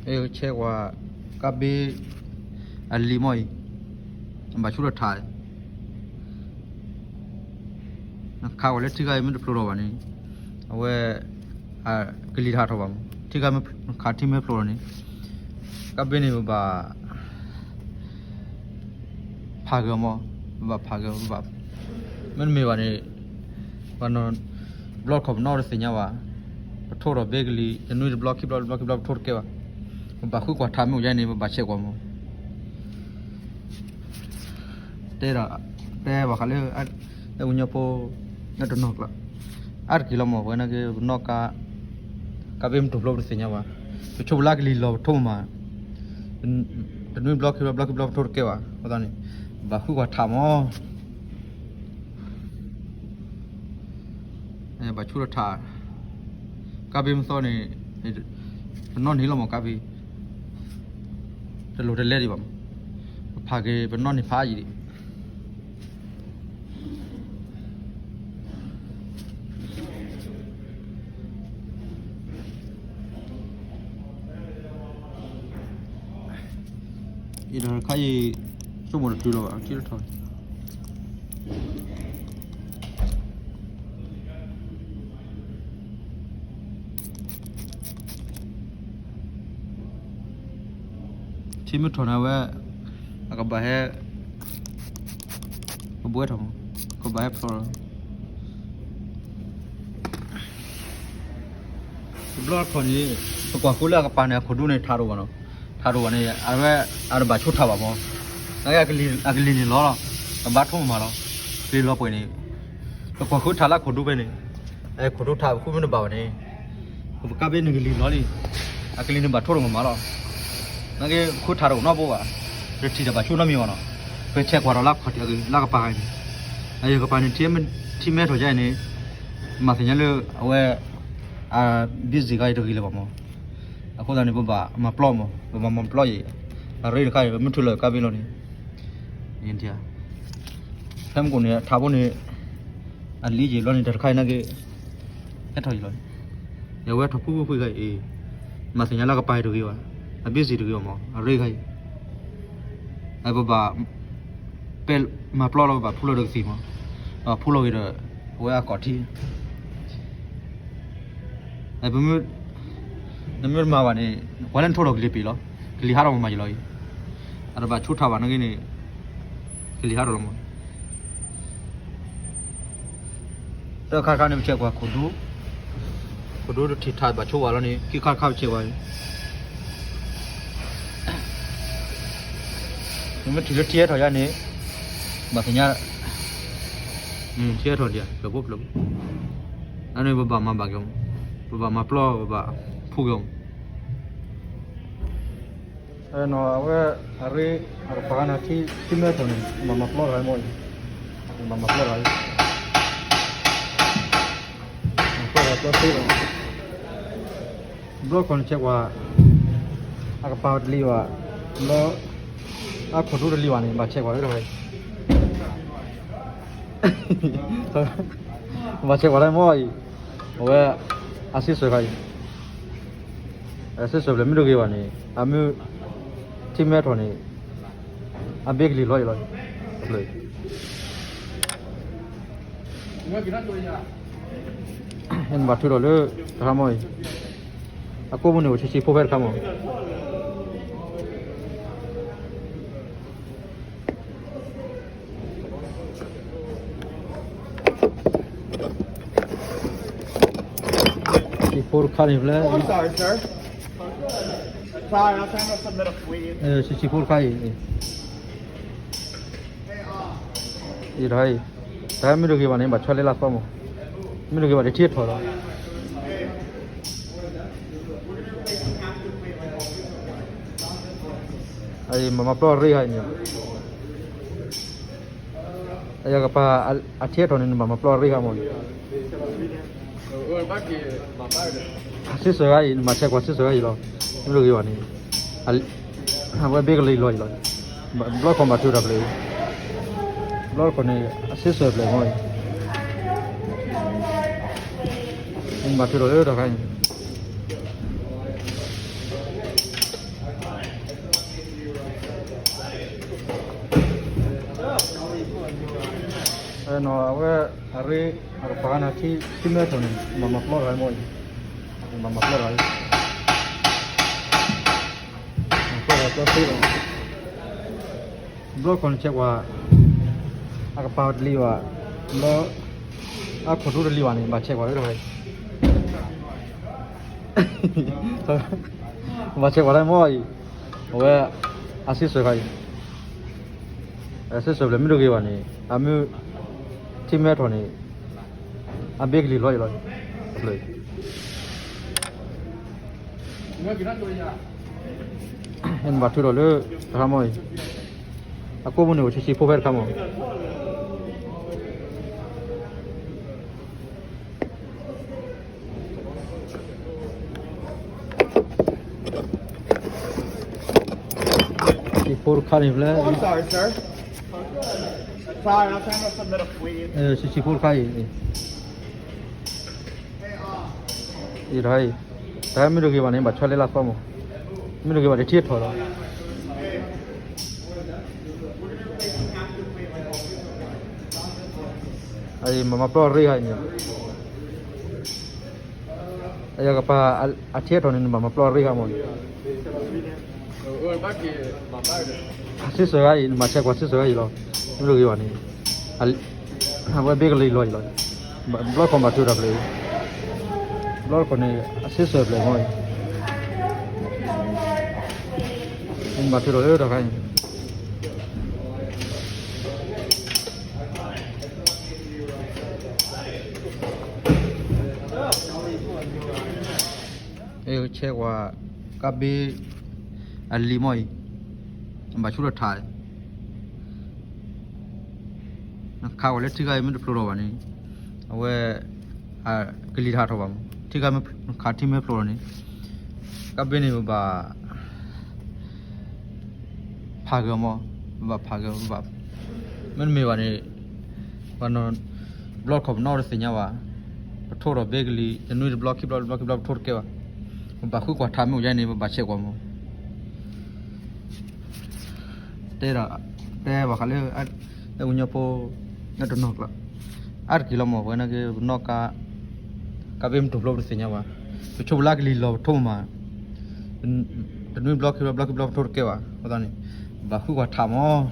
ဆဲးကွၢ် ကါဘ့ အလံာ်မီၢ်အံၤ ဘၣ်ဆူၣ်ထီၣ်ထး နခးဝဲလၢထံဂၤအံၤမ့ၢ်တဖျိးထီၣ်ဘၣ်န့ၣ် အဝဲ ကလံၤတဟးထီၣ်ဘၣ်မး ထံဂၤမ့ၢ်ခးထံမ့ၢ်ဖျိးထီၣ်န့ၣ် ကါဘ့န့ၣ်ပဘၣ် ဖးဂ့ၤအီၤမး ပဘၣ်ဖးဂ့ၤအီၤ ပဘၣ် မ့တမ့ၢ်ဘၣ်န့ၣ် ပှၤနီၤ ဘျီတခီၣ်ပနီၣ်တသ့ၣ်ညါဘၣ် ပထိၣ်ထီၣ်ဘ့ကလံၤ တနွံတဘျီခံဘျီတဘျီခံဘျီပထိၣ်တကဲဘၣ် ပဘၣ်ဃုကွၢ်ထးမ့ၢ်အိၣ်ယါန့ၣ် ပဘၣ်ဆဲးကွၢ်မး တဲဒီး တဲဘၣ်ဃးလၢ အဲၣ်ကညီဖိ လၢတနီၤကျါ အါတက့ၢ်လီၤမး ပဝဲနာ်က့ ပနီၣ်ကါ ကါဘ့မ့ၢ်တဖျိးပတသ့ၣ်ညါဘၣ် ပဆိပလၢကလံၤလီၤပထိၣ်မး တနွံဘျီခံဘျီဘျီခံဘျီပထိၣ်တကဲဘၣ် အဃိသတးန့ၣ် ဘၣ်ဃုကွၢ်ထးမး ဘၣ်ဆူၣ်ထီၣ်ထး ကါဘ့မ့ၢ်သီန့ၣ် ပနီၣ်န့ၢ်လီၤမး ကါဘ့ တလိၤတလဲဒံးဘၣ်မး ပဖးက့ၤ ပနီၣ်န့ၢ်ဖးယံာ်ဒံး ယတခါအံၤ ဆိကမိၣ်တတုၤလီၤဘၣ် ထံထီၣ် ထံမ့ၢ်ထီၣ်န့ၣ်ဝဲ အကဘၣ်ဟဲ ကဘှဲထီၣ်မး ကဘၣ်ဟဲဖျိးလီၤ တဘျီတခီၣ်န့ၣ် ပကွၢ်ဃုလၢအကပၤန့ၣ် အခိၣ်ဒူန့ၣ်ထးတအိၣ်ဘၣ်နီၤ ထးတအိၣ်ဘၣ်န့ၣ် အဝဲ အတဘၣ်ဆိထးဘၣ်မး နာ်က့အကလံၤန့ၣ်လီၤလီၤ ကဘၣ်ထိၣ်မးမးလီၤ ကလံၤလီၤပှဲၤန့ၣ် ပကွၢ်ဃုထးလၢအခိၣ်ဒူဖဲန့ၣ် ခိၣ်ဒူထးပဃုမ့ၢ်တဘၣ်ဘၣ်န့ၣ် ပကါဘ့န့ၣ်ကလံၤလီၤလံ အကလံၤန့ၣ်ဘၣ်ထိၣ်တအိၣ်မးမးလီၤ နာ်က့ဃုထးတအိၣ်နီတဘိဘၣ် တထံၣ်တၢ်ဘၣ်ဆိနီတမံၤဘၣ်နီၤ ပဆဲးကွၢ်ထီၣ်လၢခီၣ်ထံးလၢကပၤန့ၣ် အယကပၤန့ၣ် ထံမဲထီၣ်ယါအံၤန့ၣ် မၤသ့ၣ်ညါလၢအဝဲ အ busy ခါအံၤတဂ့ၤလၢၤဘၣ်မး အဃိသတးန့ၣ် ပဘၣ်မၤပျီမး ပဘၣ်မၤပျီအံၤ အရ့တခါအံၤ ပမ့ၢ်ထုးလီၤကါဘ့လီၤန့ၣ် ဖဲမုၢ်ကိၣ်န့ၣ် ထးဘိန့ၣ် အလံယံာ်လီၤန့ၣ် တၢ်တခါအံၤနာ်က့ ဟဲထီၣ်ယံာ်လီၤ ယဝဲထီၣ်ဖုဖုဖုခါအံၤ မၤသ့ၣ်ညါလၢကပၤတဂ့ၤဘၣ် အ busy တဂ့ၤဘၣ်မး အရ့ခါအံၤ ပဘၣ် ပဲမၤပျီလီၤ ပဘၣ်ဖူလီၤဒီးကသံၣ်မး ပဘၣ်ဖူလီၤဂ့ၤဒီး အဝဲအကီၢ်ထံ ပမ့ၢ် နမ့ၢ်တမၤဘၣ်န့ၣ် ပှၤလၢနထိၣ်ထီၣ်ကလံၤပ့ၤလီၤ ကလံၤဟးထီၣ်မးမးယံာ်လီၤအံၤ အတဘၣ်ဆိထးဘၣ်နာ်က့န့ၣ် ကလံၤဟးထီၣ်လီၤမး တၢ်ခါတခါန့ၣ် ပဆဲးကွၢ်ခိၣ်ဒူ ခိၣ်ဒူတထံၣ်ထးဘၣ်ဆိဝဲလီၤန့ၣ် ခံခါတခါပဆဲးကွၢ် နမ့ၢ်ထံၣ်လၢထံဟဲထီၣ်ယါန့ၣ် ဘၣ်သ့ၣ်ညါ ထံဟဲထီၣ်ဒံး ဖျၢၣ်ဖိဖျၢၣ်ဖိ အန့ၣ်ပဘၣ်မၤဘၣ်က့ၤအီၤ ပဘၣ်မၤပျီ ပဘၣ်ဖူက့ၤအီၤ အဝဲ အရ့ အကပၤန့ၣ် ထံမဲထီၣ်န့ၣ် ဘၣ်မၤပျီတဂၤမ့ၢ်အံၤ ဘၣ်မၤပျီတဂၤ မၤပျီတဂၤပျီသ့လီၤ ဘျီခီၣ်န့ၣ်ဆဲးကွၢ် အကပၤတလံၤဘၣ် ဘျီ အခိၣ်ဒူတလံၤဘၣ်န့ၣ် ဘၣ်ဆဲးကွၢ်လၢတဂၤအံၤ ဘၣ်ဆဲးကွၢ်လၢမ့ၢ်အံၤ အဝဲ အစံးဆၢခါအံၤ အစံးဆၢဖျၢၣ်မ့ၢ်တဂ့ၤဘၣ်န့ၣ် အမ့ၢ် ထံမဲထီၣ်န့ၣ် အဘ့ကလံၤလီၤအံၤလီၤ ဖျၢၣ် နဘၣ်ထုးထီၣ်လၢ တခါမ့ၢ်အံၤ အကိးမုၢ်န့ၣ် အိၣ်ဆံးဆံးဖိဖဲတခါမ့ၢ် ဆံးဆံးဖိတခါန့ၣ်ဖျဲၣ် ဆံးဆံးဖိတခါအံၤ အံၤ တၢ်မ့ၢ်တဂ့ၤဘၣ်န့ၣ် ဘၣ်ဆီလဲလၢသီမး မ့ၢ်တဂ့ၤဘၣ်န့ၣ် ထံထီၣ်လီၤ အံၤ မၤမၤပျီရ့ဟါအံၤန့ၣ် အယကပၤ အထံထီၣ်န့ၣ် နဘၣ်မၤပျီရ့ဟါမး အစံးဆၢဂၤအံၤ နမၤဆဲးကွၢ်စံးဆၢဂၤအံၤလီၤ မ့ၢ်တဂ့ၤဘၣ်န့ၣ် အဝဲဘ့ကလံၤလီၤအံၤလီၤ ဘျီခီၣ်ဘၣ်ထုးတၢ်ဖျၢၣ်အံၤ ဘျီခီၣ်န့ၣ် အစံးဆၢဖျၢၣ်မ့ၢ်အံၤ နဘၣ်ထုးထီၣ်လၢတၢ်ခါအံၤ န နီၤ အဝဲ အရ့ အကပၤန့ၣ် ထံမဲထီၣ်န့ၣ် မၤမၤပျီတဂၤမ့ၢ်အံၤ, မၤမၤပျီတဂၤအံၤ, မၤပျီတဂၤပျီသ့လီၤ, ဘျီခီၣ်န့ၣ် ဆဲးကွၢ် အကပၤတလံၤဘၣ်, ဘျီ အခိၣ်ဒူတလံၤဘၣ်န့ၣ် ဘၣ်ဆဲးကွၢ်လၢတဂၤအံၤ ဘၣ်ဆဲးကွၢ်တၢ်မ့ၢ်အံၤ, အဝဲ အစ့စၢၤခါအံၤ, အစ့စၢၤဖျဲၣ်မ့ၢ်တဂ့ၤဘၣ်န့ၣ် အမ့ၢ် ထံမဲထီၣ်န့ၣ် အဘ့ကလံၤလီၤအံၤလီၤ, ဖျၢၣ် နဘၣ်ထုးထီၣ်လၢတခါမ့ၢ်အံၤ, အကိးမုၢ်န့ၣ် အိၣ်ဆံးဆံးဖိဖဲတခါမ့ၢ် ဆံးဖိတခါန့ၣ်ဖဲလဲၣ်, ဆံးဆံးဖိတခါအံၤ, အံၤတခါအံၤ, တခါမ့ၢ်တဂ့ၤဘၣ်န့ၣ် ဘၣ်ဆီလဲလၢသီမး, မ့ၢ်တဂ့ၤဘၣ်န့ၣ် ထံထီၣ်လီၤ. အံၤမၤမၤပျီအရ့ဂၤအံၤန့ၣ်, အယကပၤ အထံအထီၣ်န့ၣ် နဘၣ်မၤပျီအရ့ဂၤမး, အစ့စၢၤဂၤအံၤ နဘၣ်ဆဲးကွၢ်စ့စၢၤဂၤအံၤလီၤ, မ့ၢ်တဂ့ၤဘၣ်န့ၣ် အဝဲဘ့ကလံၤလီၤအံၤလီၤ, ဘျီခီၣ်ဘၣ်ထုးထီၣ်ဖျၢၣ်အံၤ, ဘျီခီၣ်န့ၣ် အစ့စၢၤဖျၢၣ်မးအံၤ, နဘၣ်ထုးထီၣ်လၢတခါအံၤ ဆဲးကွၢ် ကါဘ့ အလံၤမ့ၢ်အံၤ, ဘၣ်ဆူၣ်ထီၣ်ထး, နခးဝဲလၢထံဂၤအံၤမ့ၢ်တဖျိထီၣ်ဘၣ်န့ၣ်, အဝဲ ကလံၤတဟးထီၣ်ဘၣ်မး, ထံဂၤမ့ၢ်ခးထံမ့ၢ်ဖျိထီၣ်န့ၣ်, ကါဘ့န့ၣ်ပဘၣ် ဖးက့ၤအီၤမး, ပဘၣ်ဖးက့ၤအီၤ, မ့တမ့ၢ်ဘၣ်န့ၣ် ပှၤနီၤ ဘျီခီၣ်ပနီၣ်တသ့ၣ်ညါဘၣ်, ပထိၣ်ထီၣ်ဘ့ကလံၤ တနွံတဘျီ ခံဘျီတဘျီ ခံဘျီ ပထိၣ်တကဲဘၣ်, ပဘၣ်ဃုကွၢ်ထးမ့ၢ်အိၣ်ယါန့ၣ် ပဘၣ်ဆဲးကွၢ်မး, တဲဒီး တဲဘၣ်ဃးလၢ လၢပှၤကညီဖိ လၢတနီၤကျါ အါတက့ၢ်လီၤမး, ပဝဲနာ်က့ ပနီၣ်ကါ ကါဘ့မ့ၢ်တဖျိပတသ့ၣ်ညါဘၣ်, ပဆိပလၢကလံၤလီၤပထိၣ်မး, တနွံဘျီ ခံဘျီ ဘျီ ခံဘျီ ပထိၣ်တကဲဘၣ်, အဃိသတးန့ၣ် ဘၣ်ဃုကွၢ်ထးမး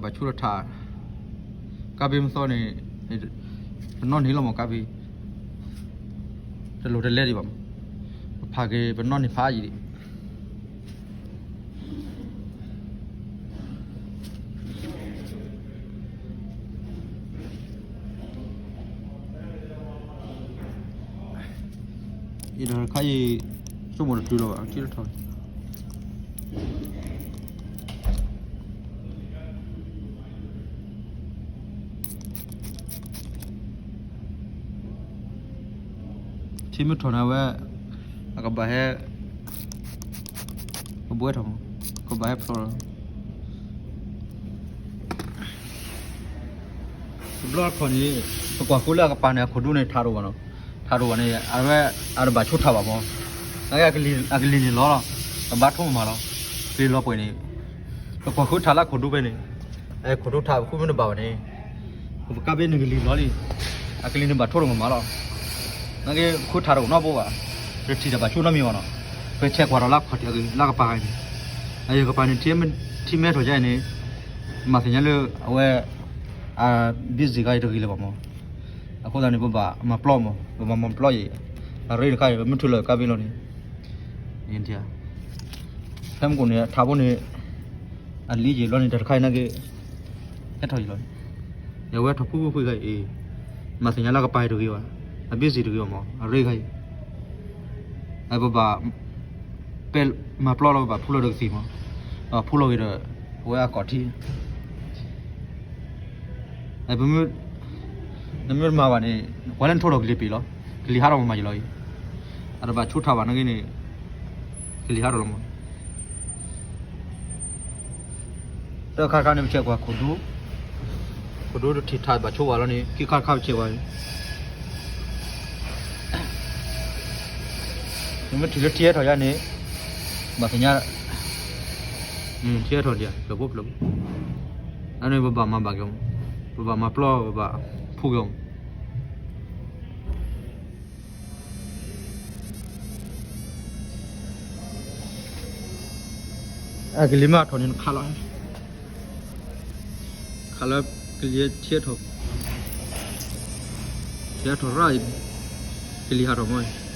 ဘၣ်ဆူၣ်ထီၣ်ထး, ကါဘ့မ့ၢ်သီန့ၣ် ပနီၣ်န့ၢ်လီၤမးကါဘ့, တလိၤတလဲဒံးဘၣ်မး, ပဖးက့ၤ ပနီၣ်န့ၢ်ဖးယံာ်ဒံး အံၤဒီးတခါအံၤ ဆိကမိၣ်တတုၤလီၤဘၣ် ထံလၢထီၣ် ထံမ့ၢ်ထီၣ်န့ၣ်ဝဲ အကဘၣ်ဟဲ ကဘှဲထီၣ်မး ကဘၣ်ဟဲဖျိလီၤ တဘျီတခီၣ်န့ၣ် ပကွၢ်ဃုလၢအကပၤန့ၣ် အခိၣ်ဒူန့ၣ် ထးတအိၣ်ဘၣ်နီၤ, ထးတအိၣ်ဘၣ်န့ၣ် အဝဲ အတဘၣ်ဆိထးဘၣ်မး, နာ်က့ အကလံၤန့ၣ်လီၤလီၤ, ကဘၣ်ထိၣ်မးမးလီၤ, ကလံၤလီၤပှဲၤန့ၣ် ပကွၢ်ဃုထးလၢအခိၣ်ဒူဖဲန့ၣ်, အခိၣ်ဒူထးပဃုမ့ၢ်တဘၣ်ဘၣ်န့ၣ်, ပကါဘ့န့ၣ်ကလံၤလီၤလံ, အကလံၤန့ၣ်ဘၣ်ထိၣ်တအိၣ်မးမးလီၤ, နာ်က့ ဃုထးတအိၣ်နီတဘိဘၣ်, ပတထံၣ်တၢ်ဘၣ်ဆိနီတမံၤဘၣ်နီၤ, ပဆဲးကွၢ်ဒီးလၢခီၣ်ထံးလၢကပၤဂၤန့ၣ်, အယကပၤန့ၣ် ထံမဲထီၣ်ယါအံၤန့ၣ် မၤသ့ၣ်ညါလၢအဝဲ အ busy ခါအံၤတဂ့ၤလၢၤဘၣ်မး, အဃိသတးန့ၣ် ပဘၣ်မၤပျီမး ပဘၣ်မၤပျီယံၤ, အရ့တခါအံၤ ပမ့ၢ်ထုးလီၤကါဘ့လီၤန့ၣ်, ဖဲမုၢ်ကိၣ်န့ၣ် ထးဘိန့ၣ် အလံယံၤလီၤန့ၣ် တၢ်တခါအံၤနာ်က့ ဟဲထီၣ်ယံၤလီၤ, ယဝဲထီၣ်ဖုဖုဖုခါအံၤ မၤသ့ၣ်ညါလၢကပၤအံၤတဂ့ၤဘၣ်, အ busy တဂ့ၤဘၣ်မး အရ့ခါအံၤ ပဘၣ် ပဲမၤပျီလီၤ ပဘၣ်ဖူလီၤဒီးကသံၣ်မး, ပဘၣ်ဖူလီၤက့ၤဒီး အဝဲအကီၢ်ထံ, ပမ့ၢ် နမ့ၢ်တမၤဘၣ်န့ၣ် ပှၤလၢနထိၣ်ဒီးကလံၤပ့ၤလီၤ, ကလံၤဟးထီၣ်မးမးယံၤလီၤအံၤ, အတဘၣ်ဆိထးဘၣ်နာ်က့န့ၣ် ကလံၤဟးထီၣ်လီၤမး တၢ်ခါတခါန့ၣ် ပဆဲးကွၢ်ခိၣ်ဒူ, ခိၣ်ဒူတထံၣ်ထးဘၣ်ဆိဝဲလီၤန့ၣ် ခံခါတခါပဆဲးကွၢ်, နမ့ၢ်ထံၣ်လၢထံဟဲထီၣ်ယါန့ၣ် ဘၣ်သ့ၣ်ညါ, ထံဟဲထီၣ်ဒံး ဖျၢၣ်ဖိဖျၢၣ်ဖိ, အန့ၣ်ပဘၣ်မၤဘၣ်က့ၤအီၤ, ပဘၣ်မၤပျီ ပဘၣ်ဖှူက့ၤအီၤ. အကလံၤမ့ၢ်ထီၣ်န့ၣ် နခးလီၤ, ခးလၢကလံၤထံထီၣ်, ထံထီၣ်ရၣ်အံၤ, ကလံၤဟးထီၣ်မး,